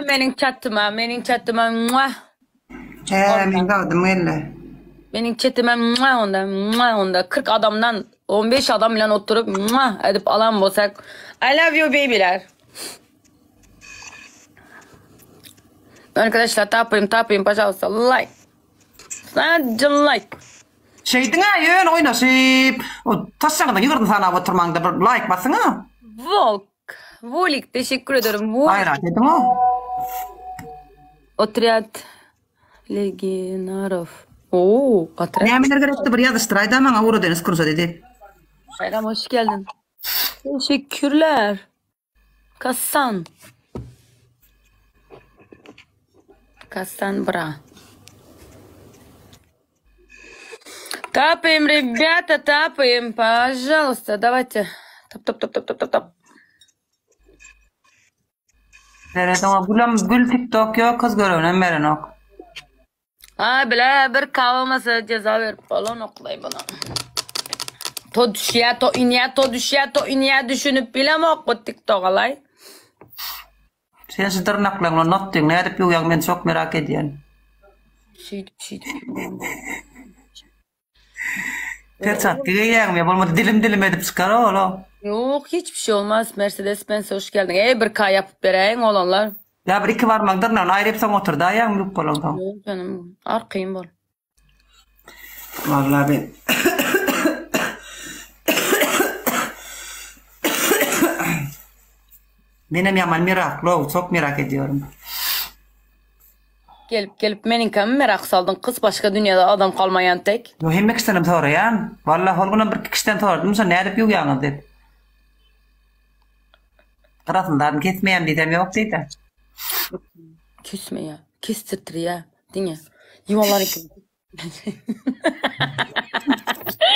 Meniň çatyma, meniň çatyma mua. He, meň zadym geldi. Meniň çetime mua onda, mua onda 40 adamdan 15 adam bilen oturyp mua edip alan bolsak. I love you babyler. Arkadaşlar tapayım tapayım пожалуйста like. Sadece like. Şeýdiň-ä ýöne oýnaşyp, o taşlaňyzda ýygyrdyny sanap oturmaňda bir laýk basyň-a. Volk. Volik teşekkür ederim. Volik. Gaýrat ediň-o. Otrýad Legionarow. Oo, otrýad. Nämeler gerekdi bir ýazyşdyraýda maňa ugradenis kursa dedi. Bayram hoş geldin. Teşekkürler. Kassan. Kassan bra. Тапаем, ребята, тапаем, пожалуйста, давайте. Tap tap tap tap tap tap tap. Seret oňa gülem gül tiktok ýok kyz görevinem berenok. Ay bile bir kalmasa ceza verip balon oklay bana. To düşýä, to inýä, to düşýä, to inýä düşünip bilemok bu TikTok alay. Sen şu dyrnaklaň bilen notdyň nädip ýuwýaň men çok merak edýän. Şeýdip şeýdip. Perçatka geýýäňmi ýa bolmasa dilim dilim edip çykar ol o. Ýok hiçbir şey olmaz. Mercedes Benz hoş geldiň. Eý bir K ýapyp beräýiň oglanlar. Ýa bir iki barmagyň dyrnagyny aýryp soň oturdaýýaňmy ýuwup bolansoň. Ýok janym arkaýyn bol. Walla men Menem ýaman merakly-ow, çok merak ediyorum. Gelip gelip meniňkämi merak saldyň kys başga dünýede adam kalmaýan tek. Ýo hemme kişidenem soraýan. Walla hol günem bir iki kişiden soradym şo nädip ýuwýaňyz diýip. Gyrasyny zadyny kesmeýän diýsem ýok diýdä. Kesmeýä. Kesdirtirýä. Diňe. Ýuwalar eken.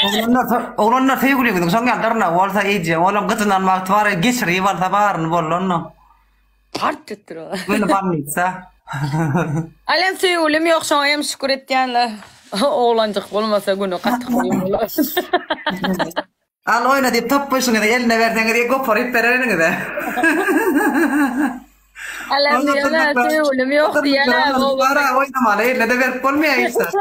Oglanlar, oglanlar söýgüliňiziň şoň ýaly dyrnagy bolsa eje, olam gyjynan wagty bar, geçirip alsa baryny boldy onda. Part etdir o. Göni bolnitsa. Alem söýgülim ýok şoňa hem şükür etýänler. Oglanjyk bolmasa güni gaty kyn bolar. Al oýna diýip topbuşyňyzy eline berseňiz goparyp berer eliňize. Alem diýene söýgülim ýok diýene. Bara oýnamaly eline-de berip bolmaýar hiç zat.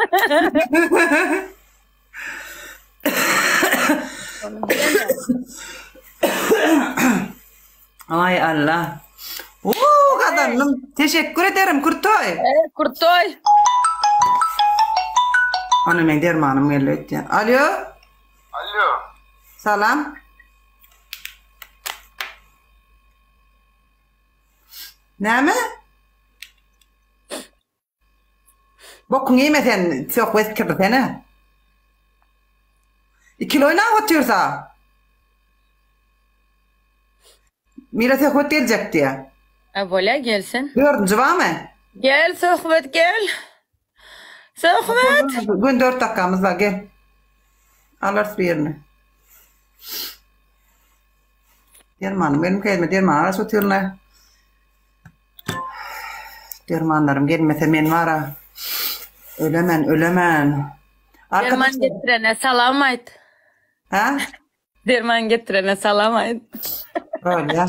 Aý Alla. Uuu gazandym. Teşekkür ederim Kurtoý. Eý Kurtoý. Ana meň dermanym geldi öýtýän. Alýo. Alýo. Salam. Näme? Bokuň iýme sen, söhbet kirsene. Ikili oýnap otyrsa. Mira söhbet geljek diýä. A bolýa gelsin. Dördünji barmy? Gel söhbet gel. Söhbet. Gün dört dakikamyz bar gel. Alarys birini. Dermanym gelmedi, gelme derman alas otyryn. Dermanlarym gelmese men bara ölemen, ölemen. Derman getirene salam aýt. Ha? Derman getirene salam aýt. Bolýa.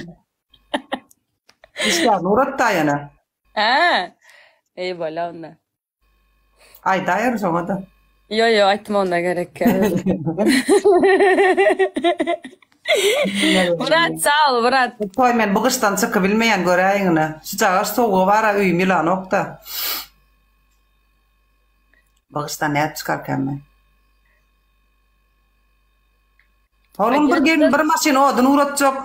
Işgär Nurat ýene. Hä? Eý bolýa onda. Aýdaýaryn şoňa-da. Ýo ýo aýtma onda gerek ýok. Murat sag bol Murat. Toý men bu gyşdan çykybilmeýän göräýiňine. Şujagaş sowugy bara öýüm ýylanokda. Bu gyşdan nädip çykarkam men. Oglum bir gelin bir maşyn odun ugratjak,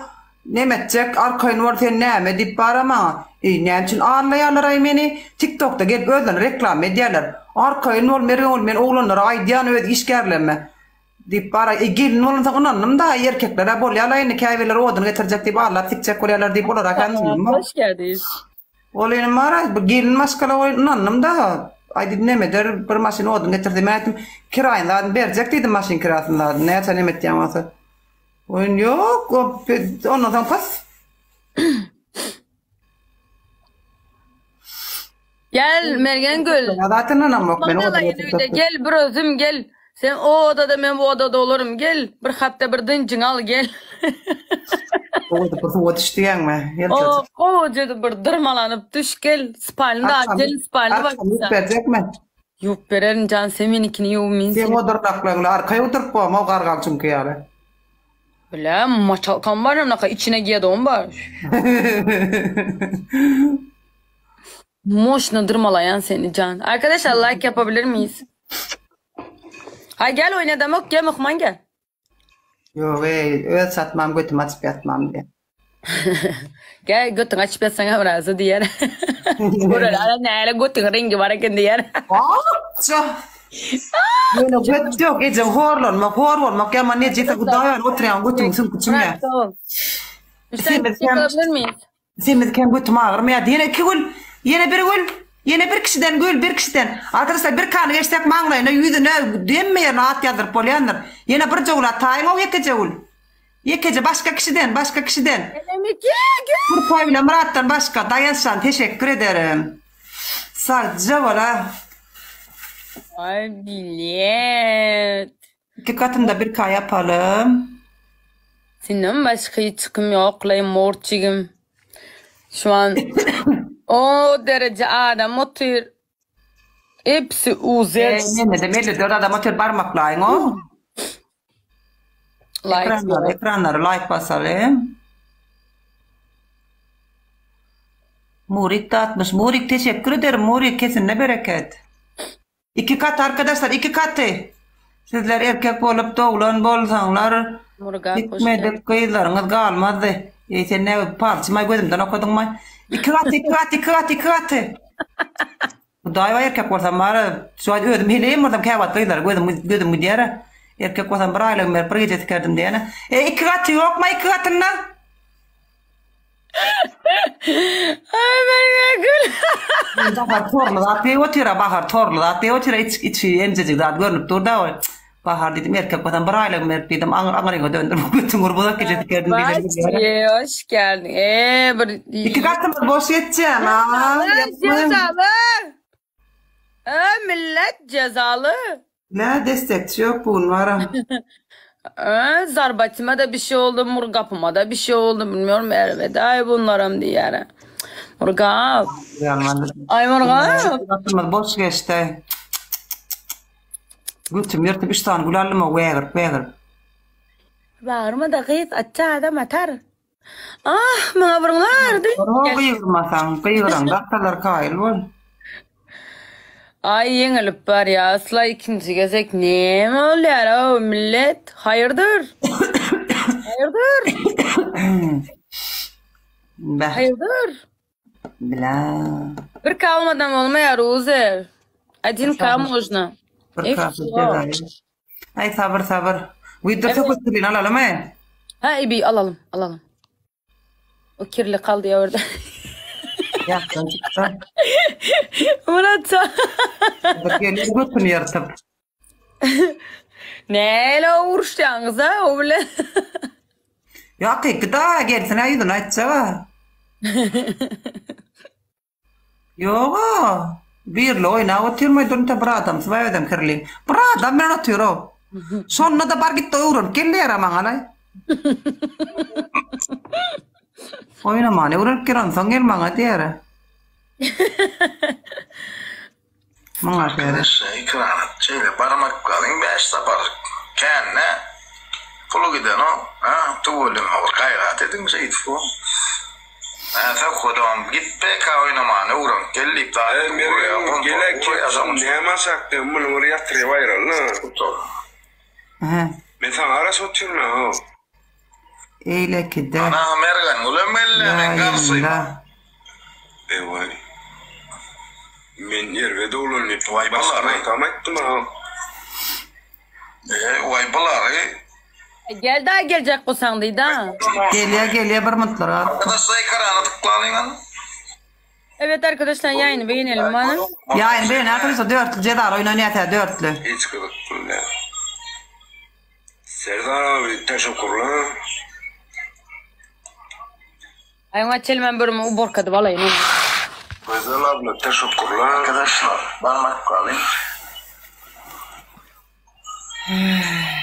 neme etjek, arkaýyn bol sen näme diýip bara maňa. Eý näme üçin aldaýarlar-aý meni? Tiktokda gelip özlerini reklama edýärler. Arkaýyn bol Mergen ogly men oglanlara aýdýan öz işgärlerime diýip bara. Eý gelin bolansoň ynandym-da, erkekler-ä bolýar-la indi käbirleri odun getirjek diýip aldap sikjek bolýarlar diýip olara ynandym. Hoş geldiňiz. Ol inim bar-a, bir gelin maşgala goý, ynandym-da. Aý diýdim, neme eder, bir maşyn odun getirdi. Men aýtdym, kiraýyny zadyny berjek diýdim, maşyn kirasyny zadyny, näçe neme etýän bolsa. Oýun ýok, o ondan soň pas. Gel Mergen gül. Zaten ynanamok men. Gel bir özüm gel. Sen o odada men bu odada bolarym. Gel, bir hepde bir dynjyňy al gel. Gowy edip bir suwa düş diýýäňmi? O, gowuja edip bir dyrmalanyp düş gel. Spalny da Arkamy, gel, spalny arkamy ýuwup baksa. berjekmi? Ýuwup bererin jan, sen meniňkini ýuw, men Seň seniňkini. o dyrnaklaryňla arkaýa oturyp bolma, o gargalçyňky ýaly. Bile, maçalkam bar, ynaka içine giýedogum bar. Moşna dyrmalaýan seni jan. Arkadaşlar like yapabilir miyiz? Ha gel oynadamok gel myhman gel. Ýok eý, öz çatmam götümi açyp ýatmam diýýär. Gel götüňi açyp ýatsaň hem razy diýer. Görer ala näle götüň reňgi bar eken diýer. Akja. Ýöne göt ýok, ejeň horlanmak, hor bolmak ýaman nejise Hudaý ýaly oturýaň götüň süňki çümýär. Semiz miyiz? Semizkem götüm agyrmaýardy. Ýene iki gül, ýene bir gül, ýene bir kişiden gül, bir kişiden. Arkadaşlar bir kany geçsek maňlaýyna, ýüzüne, hemme ýerine at ýazdyryp bolýandyr. Ýene bir jowla taýyň-ow ýekeje gül. Ýekeje başga kişiden, başga kişiden. Ýene iki gül. Turpaý bilen Myratdan başga. Daýançjan teşekkür ederim. Sagja bol-a. Aý bilet. Iki katynda bir ka ýapalym. Senden başga hiç kim ýoklaý mort jigim. Şu an o dereje adam otyr. Hepsi UZ. Eý mende-de 54 adam otyr barmaklaýyň o. Like Ekranlary, ekranlary like basaly. Murik datmyş. Murik teşekkür ederim. Murik kesinde bereket. Iki katy arkadaşlar iki katy. Sizler erkek bolup doglan bolsaňlar Murgap hoş gitmedik gyzlaryňyz galmazdy. Eý sen ne palçymaý gözümden okadyňmaý. Iki gaty iki gaty iki gaty iki gaty. Hudaý bar erkek bolsam bar şu wagt özüm heleýim bolsam käwagt gyzlara gözüm gözüm gidýär. Erkek bolsam bir aýlygymy berip bir gije sikerdim diýene. E iki gaty ýokma iki gatynda? Ay ben gül. Bahar torly zat diýip otyr-a, Bahar torly zat diýip otyr-a, iç, içi emjejik zat görnüp dur-da ol. Bahar diýdim, erkek bolsam bir aýlygymy berip diýdim, aňyr, aňryňa döndürip, götüň urup uzak gije sikerdim diýdim. Başy, hoş geldin. Ee, bir... Iki gatymyz boş geçýär, a, Cezalı, cezalı. Ee, millet cezalı. Nä destekçi ýok bu gün bara. Ee, zarbatyma da bir şey oldu, murgapyma da bir şey oldu. Bilmiyorum elveda bunlaram diýýär. Murgap. Ay murgap. Gatymyz boş geçdi. Götüm ýyrtyp 3 sany gül aldym o wägirip wägirip. Bagyrma da gyz, atça adam atar. Ah, maňa burňardy. Oro gygyrmasaň, gygyraňda atalar kaýyl bol. Aý ýeňilip barýa asla ikinji gezek näme bolýar-ow millet? Haýyrdyr? Haýyrdyr? Beh. Haýyrdyr? Bla. Bir K olmadan bolmaýar Uzer. Один K можно. Bir K Aý sabyr sabyr. Wideo söhbet kirlini alalymy? Ha ibi alalym alalym. O kirli kaldy ya orada. Ýatdan çyksa. Murat sag. Bir gelir götüni ýyrtyp. Näle uruşýaňyz ha o bilen. Ýok, gida gelsin ha ýüzüne aýtjak-a. Ýog-a. Birli oýnap otyrmaý durunta bir adamsy bar özem kirli. Bir adam bilen otyr-ow. Şonda-da bar git-de öwrenip gel diýer-ä maňa-laý. Oýnamany öwrenip gel onsoň gel maňa diýer-ä. Muňa seret. Arkadaşlar ekrana şeýle barmaklaryň 5 sapar kände puly gidenok ha tüweleme bir gaýrat ediň şeýdip bu. Hä söhbedom git PK oýnamany öwrenip gel diýip zat Eý Mergen gele kepjim näme aşak diýen muny bir ýatyryp aýraly. Hä. Men saňa garaşyp otyryn ha. Eýlekide. Ana Mergen gülem geldi men garşyma. Ýaýynda. Ewaý. Men erbet oglan diýip Waý başga bulary. atam aýtdym ha. Eý waý bulary. Gel daha geljek bolsaň diýda. Gelýä gelýä bir mutlar galypdyr. Arkadaşlar ekrana tıklalyň hany. Evet arkadaşlar ýaýyny beğenelim bana. Ýaýyny beğen arkadaşlar dörtlü jezaly oýun oýnaýas dörtlü. Hiç gyzykly däl. Serdar abi teşekkürler. Aýyň açelmen bölümi uborka edip alaýyn. Gözel abla teşekkürler. Arkadaşlar barmak alayım. Ay.